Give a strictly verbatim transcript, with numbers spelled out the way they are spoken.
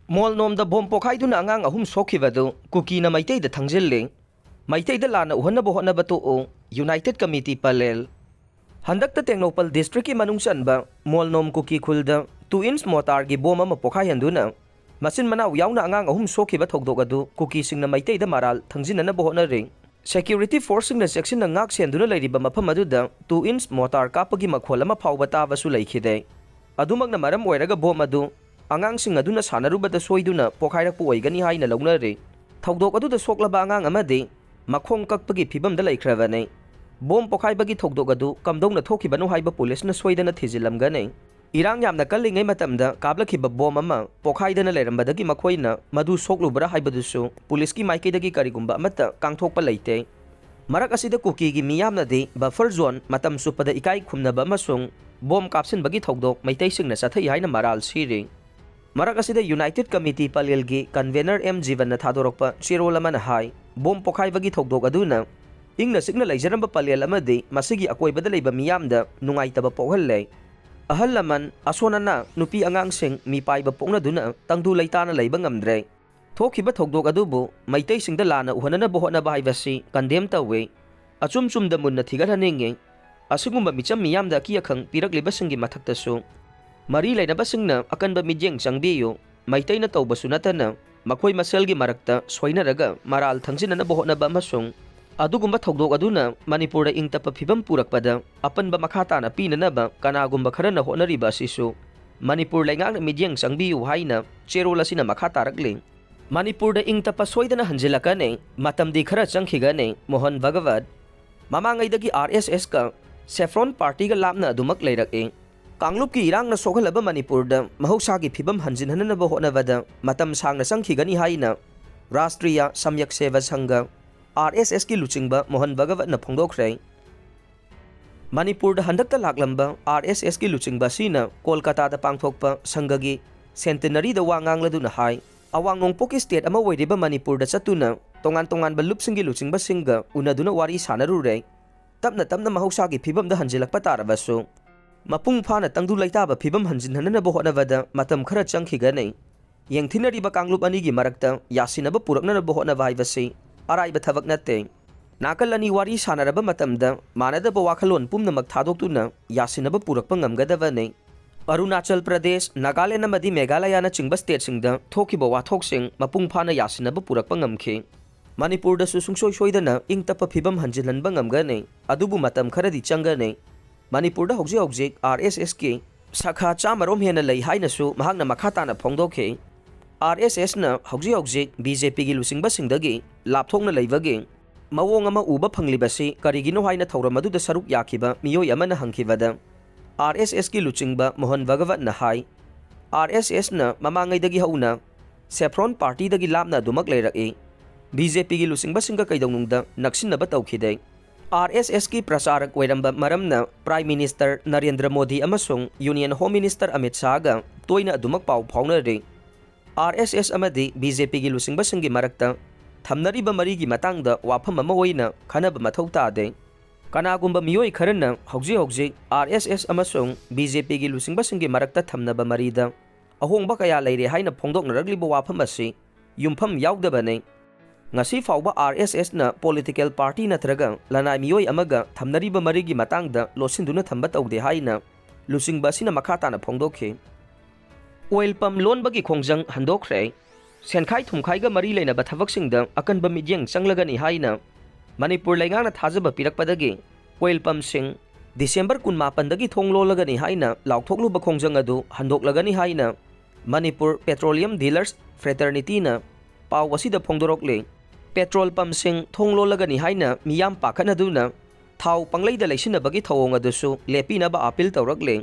ꯃꯣꯜꯅꯣꯝꯗ bomb ꯄꯣꯈꯥꯏꯗꯨꯅ ꯑꯉꯥꯡ ꯑꯍꯨꯝ ꯁꯣꯛꯈꯤꯕꯗꯨ ꯀꯨꯀꯤꯅ ꯃꯩꯇꯩꯗ ꯊꯪꯖꯤꯜꯂꯤ꯫ ꯃꯩꯇꯩꯗ ꯂꯥꯟꯅ ꯎꯍꯟꯅꯕ ꯍꯣꯠꯅꯕ ꯇꯣꯛꯎ, ꯌꯨꯅꯥꯏꯇꯦꯗ ꯀꯃꯤꯇꯤ ꯄꯂꯦꯜ꯫ ꯍꯟꯗꯛꯇ ꯇꯦꯡꯅꯧꯄꯜ ꯗꯤꯁꯇ꯭ꯔꯤꯛꯀꯤ ꯃꯅꯨꯡ ꯆꯟꯕ ꯃꯣꯜꯅꯣꯝ ꯀꯨꯀꯤ ꯈꯨꯜꯗ ꯇꯨ ꯏꯟꯆ ꯃꯣꯇꯥꯔꯒꯤ ꯕꯣꯝ ꯑꯃ ꯄꯣꯈꯥꯏꯍꯟꯗꯨꯅ ꯃꯆꯤꯟ ꯃꯅꯥꯎ ꯌꯥꯎꯅ ꯑꯉꯥꯡ ꯑꯍꯨꯝ ꯁꯣꯛꯈꯤꯕ ꯊꯧꯗꯣꯛ ꯑꯗꯨ ꯀꯨꯀꯤꯁꯤꯡꯅ ꯃꯩꯇꯩꯗ ꯃꯔꯥꯜ ꯊꯪꯖꯤꯟꯅꯅꯕ ꯍꯣꯠꯅꯔꯤ꯫ ꯁꯦꯀ꯭ꯌꯨꯔꯤꯇꯤ ꯐꯣꯔꯁꯁꯤꯡꯅ ꯆꯦꯛꯁꯤꯟꯅ ꯉꯥꯛ ꯁꯦꯟꯗꯨꯅ ꯂꯩꯔꯤꯕ ꯃꯐꯝ ꯑꯗꯨꯗ ꯇꯨ ꯏꯟꯆ ꯃꯣꯇꯥꯔ ꯀꯥꯞꯄꯒꯤ ꯃꯈꯣꯜ ꯑꯃ ꯐꯥꯎꯕ ꯇꯥꯕꯁꯨ ꯂꯩꯈꯤꯗꯦ꯫ ꯑꯗꯨꯃꯛꯅ ꯃꯔꯝ ꯑꯣꯏꯔꯒ ꯕꯣꯝ ꯑꯗꯨ ꯑꯉꯥꯡꯁꯤꯡ ꯑꯗꯨꯅ ꯁꯥꯟꯅꯔꯨꯕꯗ ꯁꯣꯏꯗꯨꯅ ꯄꯣꯈꯥꯏꯔꯛꯄ ꯑꯣꯏꯒꯅꯤ ꯍꯥꯏꯅ ꯂꯧꯅꯔꯤ꯫ ꯊꯧꯗꯣꯛ ꯑꯗꯨꯗ ꯁꯣꯛꯂꯕ ꯑꯉꯥꯡ ꯑꯃꯗꯤ ꯃꯈꯣꯡ ꯀꯛꯄꯒꯤ ꯐꯤꯕꯝꯗ ꯂꯩꯈ꯭ꯔꯕꯅꯤ꯫ ꯕꯣꯝ ꯄꯣꯈꯥꯏꯕꯒꯤ ꯊꯧꯗꯣꯛ ꯑꯗꯨ ꯀꯝꯗꯧꯅ ꯊꯣꯛꯈꯤꯕꯅꯣ ꯍꯥꯏꯕ ꯄꯨꯂꯤꯁꯅ ꯁꯣꯏꯗꯅ ꯊꯤꯖꯤꯜꯂꯝꯒꯅꯤ꯫ ꯏꯔꯥꯡ ꯌꯥꯝꯅ ꯀꯜꯂꯤꯉꯩ ꯃꯇꯝꯗ ꯀꯥꯞꯂꯛꯈꯤꯕ ꯕꯣꯝ ꯑꯃ ꯄꯣꯈꯥꯏꯗꯅ ꯂꯩꯔꯝꯕꯗꯒꯤ ꯃꯈꯣꯏꯅ ꯃꯗꯨ ꯁꯣꯛꯂꯨꯕ꯭ꯔꯥ ꯍꯥꯏꯕꯗꯨꯁꯨ ꯄꯨꯂꯤꯁꯀꯤ ꯃꯥꯏꯀꯩꯗꯒꯤ ꯀꯔꯤꯒꯨꯝꯕ ꯑꯃꯠꯇ ꯀꯥꯡꯊꯣꯛꯄ ꯂꯩꯇꯦ꯫ ꯃꯔꯛ ꯑꯁꯤꯗ ꯀꯨꯀꯤꯒꯤ ꯃꯤꯌꯥꯝꯅꯗꯤ ꯕꯐꯔ ꯖꯣꯟ ꯃꯇꯝ ꯆꯨꯞꯄꯗ ꯏꯀꯥꯏ ꯈꯨꯝꯅꯕ ꯑꯃꯁꯨꯡ ꯕꯣꯝ ꯀꯥꯞꯁꯤꯟꯕꯒꯤ ꯊꯧꯗꯣꯛ ꯃꯩꯇꯩꯁꯤꯡꯅ ꯆꯠꯊꯩ ꯍꯥꯏꯅ ꯃꯔꯥꯜ ꯁꯤꯔꯤ꯫ ꯃꯔꯛ ꯑꯁꯤꯗ ꯌꯨꯅꯥꯏꯇꯦꯗ ꯀꯃꯤꯇꯤ ꯄꯂꯦꯜꯒꯤ ꯀꯟꯚꯦꯅꯔ ꯑꯦꯝ ꯖꯤꯕꯟꯅ ꯊꯥꯗꯣꯔꯛꯄ ꯆꯦꯔꯣꯜ ꯑꯃꯅ ꯍꯥꯏ, ꯕꯣꯝ ꯄꯣꯈꯥꯏꯕꯒꯤ ꯊꯧꯗꯣꯛ ꯑꯗꯨꯅ ꯏꯪꯅ ꯆꯤꯛꯅ ꯂꯩꯖꯔꯝꯕ ꯄꯂꯦꯜ ꯑꯃꯗꯤ ꯃꯁꯤꯒꯤ ꯑꯀꯣꯏꯕꯗ ꯂꯩꯕ ꯃꯤꯌꯥꯝꯗ ꯅꯨꯡꯉꯥꯏꯇꯕ ꯄꯣꯛꯍꯜꯂꯦ꯫ ꯑꯍꯜ ꯂꯃꯟ, ꯑꯁꯣꯟ ꯑꯅꯥ, ꯅꯨꯄꯤ ꯑꯉꯥꯡꯁꯤꯡ ꯃꯤꯄꯥꯏꯕ ꯄꯣꯛꯅꯗꯨꯅ ꯇꯪꯗꯨ ꯂꯩꯇꯥꯅ ꯂꯩꯕ ꯉꯝꯗ꯭ꯔꯦ꯫ ꯊꯣꯛꯈꯤꯕ ꯊꯧꯗꯣꯛ ꯑꯗꯨꯕꯨ ꯃꯩꯇꯩꯁꯤꯡꯗ ꯂꯥꯟꯅ ꯎꯍꯟꯅꯅꯕ ꯍꯣꯠꯅꯕ ꯍꯥꯏꯕꯁꯤ ꯀꯟꯗꯦꯝ ꯇꯧꯏ꯫ ꯑꯆꯨꯝ ꯆꯨꯝꯗ ꯃꯨꯟꯅ ꯊꯤꯒꯠꯍꯟꯅꯤꯡꯏ꯫ ꯑꯁꯤꯒꯨꯝꯕ ꯃꯤꯆꯝ ꯃꯤꯌꯥꯝꯗ ꯑꯀꯤ ꯑꯈꯪ ꯄꯤꯔꯛꯂꯤꯕꯁꯤꯡꯒꯤ ꯃꯊꯛꯇꯁꯨ ꯃꯔꯤ ꯂꯩꯅꯕꯁꯤꯡꯅ ꯑꯀꯟꯕ ꯃꯤꯠꯌꯦꯡ ꯆꯪꯕꯤꯌꯨ꯫ ꯃꯩꯇꯩꯅ ꯇꯧꯕꯁꯨ ꯅꯠꯇꯅ ꯃꯈꯣꯏ ꯃꯁꯦꯜꯒꯤ ꯃꯔꯛꯇ ꯁꯣꯏꯅꯔꯒ ꯃꯔꯥꯜ ꯊꯪꯖꯤꯟꯅꯅꯕ ꯍꯣꯠꯅꯕ ꯑꯃꯁꯨꯡ ꯑꯗꯨꯒꯨꯝꯕ ꯊꯧꯗꯣꯛ ꯑꯗꯨꯅ ꯃꯅꯤꯄꯨꯔꯗ ꯏꯪ ꯇꯞꯄ ꯐꯤꯕꯝ ꯄꯨꯔꯛꯄꯗ ꯑꯄꯟꯕ ꯃꯈꯥ ꯇꯥꯅ ꯄꯤꯅꯅꯕ ꯀꯅꯥꯒꯨꯝꯕ ꯈꯔꯅ ꯍꯣꯠꯅꯔꯤꯕ ꯑꯁꯤꯁꯨ ꯃꯅꯤꯄꯨꯔ ꯂꯩꯉꯥꯛꯅ ꯃꯤꯠꯌꯦꯡ ꯆꯪꯕꯤꯌꯨ ꯍꯥꯏꯅ ꯆꯦꯔꯣꯜ ꯑꯁꯤꯅ ꯃꯈꯥ ꯇꯥꯔꯛꯂꯤ꯫ ꯃꯅꯤꯄꯨꯔꯗ ꯏꯪ ꯇꯞꯄ ꯁꯣꯏꯗꯅ ꯍꯟꯖꯤꯜꯂꯛꯀꯅꯤ, ꯃꯇꯝꯗꯤ ꯈꯔ ꯆꯪꯈꯤꯒꯅꯤ, ꯃꯣꯍꯟ ꯚꯒꯋꯠ꯫ ꯃꯃꯥꯡꯉꯩꯗꯒꯤ ꯑꯥꯔ ꯑꯦꯁ ꯑꯦꯁꯀ ꯁꯦꯐ꯭ꯔꯣꯟ ꯄꯥꯔꯇꯤꯒ ꯂꯥꯞꯅ ꯑꯗꯨꯃꯛ ꯂꯩꯔꯛꯏ꯫ ꯀꯥꯡꯂꯨꯞꯀꯤ ꯏꯔꯥꯡꯅ ꯁꯣꯛꯍꯜꯂꯕ ꯃꯅꯤꯄꯨꯔꯗ ꯃꯍꯧꯁꯥꯒꯤ ꯐꯤꯕꯝ ꯍꯟꯖꯤꯟꯍꯟꯅꯕ ꯍꯣꯠꯅꯕꯗ ꯃꯇꯝ ꯁꯥꯡꯅ ꯆꯪꯈꯤꯒꯅꯤ ꯍꯥꯏꯅ ꯔꯥꯁꯇ꯭ꯔꯤꯌꯥ ꯁꯝꯌꯛ ꯁꯦꯚꯥ ꯁꯪꯘ, ꯑꯥꯔ ꯑꯦꯁ ꯑꯦꯁꯀꯤ ꯂꯨꯆꯤꯡꯕ ꯃꯣꯍꯟ ꯚꯒꯋꯠꯅ ꯐꯣꯡꯗꯣꯛꯈ꯭ꯔꯦ꯫ ꯃꯅꯤꯄꯨꯔꯗ ꯍꯟꯗꯛꯇ ꯂꯥꯛꯂꯝꯕ ꯑꯥꯔ ꯑꯦꯁ ꯑꯦꯁꯀꯤ ꯂꯨꯆꯤꯡꯕ ꯑꯁꯤꯅ ꯀꯣꯜꯀꯥꯇꯥꯗ ꯄꯥꯡꯊꯣꯛꯄ ꯁꯪꯘꯒꯤ ꯁꯦꯟꯇꯦꯅꯔꯤꯗ ꯋꯥ ꯉꯥꯡꯂꯗꯨꯅ ꯍꯥꯏ, ꯑꯋꯥꯡ ꯅꯣꯡꯄꯣꯛꯀꯤ ꯁ꯭ꯇꯦꯠ ꯑꯃ ꯑꯣꯏꯔꯤꯕ ꯃꯅꯤꯄꯨꯔꯗ ꯆꯠꯇꯨꯅ ꯇꯣꯉꯥꯟ ꯇꯣꯉꯥꯟꯕ ꯂꯨꯞꯁꯤꯡꯒꯤ ꯂꯨꯆꯤꯡꯕꯁꯤꯡꯒ ꯎꯅꯗꯨꯅ ꯋꯥꯔꯤ ꯁꯥꯟꯅꯔꯨꯔꯦ꯫ ꯇꯞꯅ ꯇꯞꯅ ꯃꯍꯧꯁꯥꯒꯤ ꯐꯤꯕꯝꯗ ꯍꯟꯖꯤꯜꯂꯛꯄ ꯇꯥꯔꯕꯁꯨ, ꯃꯄꯨꯡ ꯐꯥꯅ ꯇꯪꯗꯨ ꯂꯩꯇꯥꯕ ꯐꯤꯕꯝ ꯍꯟꯖꯤꯟꯍꯟꯅꯕ ꯍꯣꯠꯅꯕꯗ ꯃꯇꯝ ꯈꯔ ꯆꯪꯈꯤꯒꯅꯤ꯫ ꯌꯦꯡꯊꯤꯅꯔꯤꯕ ꯀꯥꯡꯂꯨꯞ ꯑꯅꯤꯒꯤ ꯃꯔꯛꯇ ꯌꯥꯁꯤꯟꯅꯕ ꯄꯨꯔꯛꯅꯅꯕ ꯍꯣꯠꯅꯕ ꯍꯥꯏꯕꯁꯤ ꯑꯔꯥꯏꯕ ꯊꯕꯛ ꯅꯠꯇꯦ꯫ ꯅꯥꯀꯜ ꯑꯅꯤ ꯋꯥꯔꯤ ꯁꯥꯟꯅꯔꯕ ꯃꯇꯝꯗ ꯃꯥꯟꯅꯗꯕ ꯋꯥꯈꯜꯂꯣꯟ ꯄꯨꯝꯅꯃꯛ ꯊꯥꯗꯣꯛꯇꯨꯅ ꯌꯥꯁꯤꯟꯅꯕ ꯄꯨꯔꯛꯄ ꯉꯝꯒꯗꯕꯅꯤ꯫ ꯑꯔꯨꯅꯥꯆꯜ ꯄ꯭ꯔꯗꯦꯁ, ꯅꯥꯒꯥꯂꯦꯟ ꯑꯃꯗꯤ ꯃꯦꯘꯥꯂꯌꯥꯅꯆꯤꯡꯕ ꯁ꯭ꯇꯦꯠꯁꯤꯡꯗ ꯊꯣꯛꯈꯤꯕ ꯋꯥꯊꯣꯛꯁꯤꯡ ꯃꯄꯨꯡ ꯐꯥꯅ ꯌꯥꯁꯤꯟꯅꯕ ꯄꯨꯔꯛꯄ ꯉꯝꯈꯤ꯫ ꯃꯅꯤꯄꯨꯔꯗꯁꯨ ꯁꯨꯡꯁꯣꯏ ꯁꯣꯏꯗꯅ ꯏꯪ ꯇꯞꯄ ꯐꯤꯕꯝ ꯍꯟꯖꯤꯜꯍꯟꯕ ꯉꯝꯒꯅꯤ, ꯑꯗꯨꯕꯨ ꯃꯇꯝ ꯈꯔꯗꯤ ꯆꯪꯒꯅꯤ꯫ ꯃꯅꯤꯄꯨꯔꯗ ꯍꯧꯖꯤꯛ ꯍꯧꯖꯤꯛ ꯑꯥꯔ ꯑꯦꯁ ꯑꯦꯁꯀꯤ ꯁꯥꯈꯥ ꯆꯥꯝꯃꯔꯣꯝ ꯍꯦꯟꯅ ꯂꯩ ꯍꯥꯏꯅꯁꯨ ꯃꯍꯥꯛꯅ ꯃꯈꯥ ꯇꯥꯅ ꯐꯣꯡꯗꯣꯛꯈꯤ꯫ ꯑꯥꯔ ꯑꯦꯁ ꯑꯦꯁꯅ ꯍꯧꯖꯤꯛ ꯍꯧꯖꯤꯛ ꯕꯤ ꯖꯦ ꯄꯤꯒꯤ ꯂꯨꯆꯤꯡꯕꯁꯤꯡꯗꯒꯤ ꯂꯥꯞꯊꯣꯛꯅ ꯂꯩꯕꯒꯤ ꯃꯑꯣꯡ ꯑꯃ ꯎꯕ ꯐꯪꯂꯤꯕꯁꯤ ꯀꯔꯤꯒꯤꯅꯣ ꯍꯥꯏꯅ ꯊꯧꯔꯝ ꯑꯗꯨꯗ ꯁꯔꯨꯛ ꯌꯥꯈꯤꯕ ꯃꯤꯑꯣꯏ ꯑꯃꯅ ꯍꯪꯈꯤꯕꯗ, ꯑꯥꯔ ꯑꯦꯁ ꯑꯦꯁꯀꯤ ꯂꯨꯆꯤꯡꯕ ꯃꯣꯍꯟ ꯚꯒꯋꯠꯅ ꯍꯥꯏ, ꯑꯥꯔ ꯑꯦꯁ ꯑꯦꯁꯅ ꯃꯃꯥꯡꯉꯩꯗꯒꯤ ꯍꯧꯅ ꯁꯦꯐ꯭ꯔꯣꯟ ꯄꯥꯔꯇꯤꯗꯒꯤ ꯂꯥꯞꯅ ꯑꯗꯨꯃꯛ ꯂꯩꯔꯛꯏ꯫ ꯕꯤ ꯖꯦ ꯄꯤꯒꯤ ꯂꯨꯆꯤꯡꯕꯁꯤꯡꯒ ꯀꯩꯗꯧꯅꯨꯡꯗ ꯅꯛꯁꯤꯟꯅꯕ ꯇꯧꯈꯤꯗꯦ꯫ ꯑꯥꯔ ꯑꯦꯁ ꯑꯦꯁꯀꯤ ꯄ꯭ꯔꯆꯥꯔꯛ ꯑꯣꯏꯔꯝꯕ ꯃꯔꯝꯅ ꯄ꯭ꯔꯥꯏꯝ ꯃꯤꯅꯤꯁꯇꯔ ꯅꯔꯦꯟꯗ꯭ꯔ ꯃꯣꯗꯤ ꯑꯃꯁꯨꯡ ꯌꯨꯅꯤꯌꯟ ꯍꯣꯝ ꯃꯤꯅꯤꯁꯇꯔ ꯑꯃꯤꯠ ꯁꯥꯍꯒ ꯇꯣꯏꯅ ꯑꯗꯨꯃꯛ ꯄꯥꯎ ꯐꯥꯎꯅꯔꯤ꯫ ꯑꯥꯔ ꯑꯦꯁ ꯑꯦꯁ ꯑꯃꯗꯤ ꯕꯤ ꯖꯦ ꯄꯤꯒꯤ ꯂꯨꯆꯤꯡꯕꯁꯤꯡꯒꯤ ꯃꯔꯛꯇ ꯊꯝꯅꯔꯤꯕ ꯃꯔꯤꯒꯤ ꯃꯇꯥꯡꯗ ꯋꯥꯐꯝ ꯑꯃ ꯑꯣꯏꯅ ꯈꯟꯅꯕ ꯃꯊꯧ ꯇꯥꯗꯦ꯫ ꯀꯅꯥꯒꯨꯝꯕ ꯃꯤꯑꯣꯏ ꯈꯔꯅ ꯍꯧꯖꯤꯛ ꯍꯧꯖꯤꯛ ꯑꯥꯔ ꯑꯦꯁ ꯑꯦꯁ ꯑꯃꯁꯨꯡ ꯕꯤ ꯖꯦ ꯄꯤꯒꯤ ꯂꯨꯆꯤꯡꯕꯁꯤꯡꯒꯤ ꯃꯔꯛꯇ ꯊꯝꯅꯕ ꯃꯔꯤꯗ ꯑꯍꯣꯡꯕ ꯀꯌꯥ ꯂꯩꯔꯦ ꯍꯥꯏꯅ ꯐꯣꯡꯗꯣꯛꯅꯔꯛꯂꯤꯕ ꯋꯥꯐꯝ ꯑꯁꯤ ꯌꯨꯝꯐꯝ ꯌꯥꯎꯗꯕꯅꯤ꯫ ꯉꯁꯤ ꯐꯥꯎꯕ ꯑꯥꯔ ꯑꯦꯁ ꯑꯦꯁꯅ ꯄꯣꯂꯤꯇꯤꯀꯦꯜ ꯄꯥꯔꯇꯤ ꯅꯠꯇ꯭ꯔꯒ ꯂꯅꯥꯏ ꯃꯤꯑꯣꯏ ꯑꯃꯒ ꯊꯝꯅꯔꯤꯕ ꯃꯔꯤꯒꯤ ꯃꯇꯥꯡꯗ ꯂꯣꯠꯁꯤꯟꯗꯨꯅ ꯊꯝꯕ ꯇꯧꯗꯦ ꯍꯥꯏꯅ ꯂꯨꯆꯤꯡꯕ ꯑꯁꯤꯅ ꯃꯈꯥ ꯇꯥꯅ ꯐꯣꯡꯗꯣꯛꯈꯤ꯫ ꯑꯣꯏꯜ ꯄꯝ ꯂꯣꯟꯕꯒꯤ ꯈꯣꯡꯖꯪ ꯍꯟꯗꯣꯛꯈ꯭ꯔꯦ꯫ ꯁꯦꯟꯈꯥꯏ ꯊꯨꯝꯈꯥꯏꯒ ꯃꯔꯤ ꯂꯩꯅꯕ ꯊꯕꯛꯁꯤꯡꯗ ꯑꯀꯟꯕ ꯃꯤꯠꯌꯦꯡ ꯆꯪꯂꯒꯅꯤ ꯍꯥꯏꯅ ꯃꯅꯤꯄꯨꯔ ꯂꯩꯉꯥꯛꯅ ꯊꯥꯖꯕ ꯄꯤꯔꯛꯄꯗꯒꯤ ꯑꯣꯏꯜ ꯄꯝꯁꯤꯡ ꯗꯤꯁꯦꯝꯕꯔ ꯀꯨꯟꯃꯥꯄꯟꯗꯒꯤ ꯊꯣꯡ ꯂꯣꯜꯂꯒꯅꯤ ꯍꯥꯏꯅ ꯂꯥꯎꯊꯣꯛꯂꯨꯕ ꯈꯣꯡꯖꯪ ꯑꯗꯨ ꯍꯟꯗꯣꯛꯂꯒꯅꯤ ꯍꯥꯏꯅ ꯃꯅꯤꯄꯨꯔ ꯄꯦꯇ꯭ꯔꯣꯂꯤꯌꯝ ꯗꯤꯂꯔꯁ ꯐ꯭ꯔꯦꯇꯔꯅꯤꯇꯤꯅ ꯄꯥꯎ ꯑꯁꯤꯗ ꯐꯣꯡꯗꯣꯔꯛꯂꯤ꯫ ꯄꯦꯇ꯭ꯔꯣꯜ ꯄꯝꯁꯤꯡ ꯊꯣꯡ ꯂꯣꯜꯂꯒꯅꯤ ꯍꯥꯏꯅ ꯃꯤꯌꯥꯝ ꯄꯥꯈꯠꯅꯗꯨꯅ ꯊꯥꯎ ꯄꯪꯂꯩꯗ ꯂꯩꯁꯤꯟꯅꯕꯒꯤ ꯊꯧꯑꯣꯡ ꯑꯗꯨꯁꯨ ꯂꯦꯞꯄꯤꯅꯕ ꯑꯥꯄꯤꯜ ꯇꯧꯔꯛꯂꯤ꯫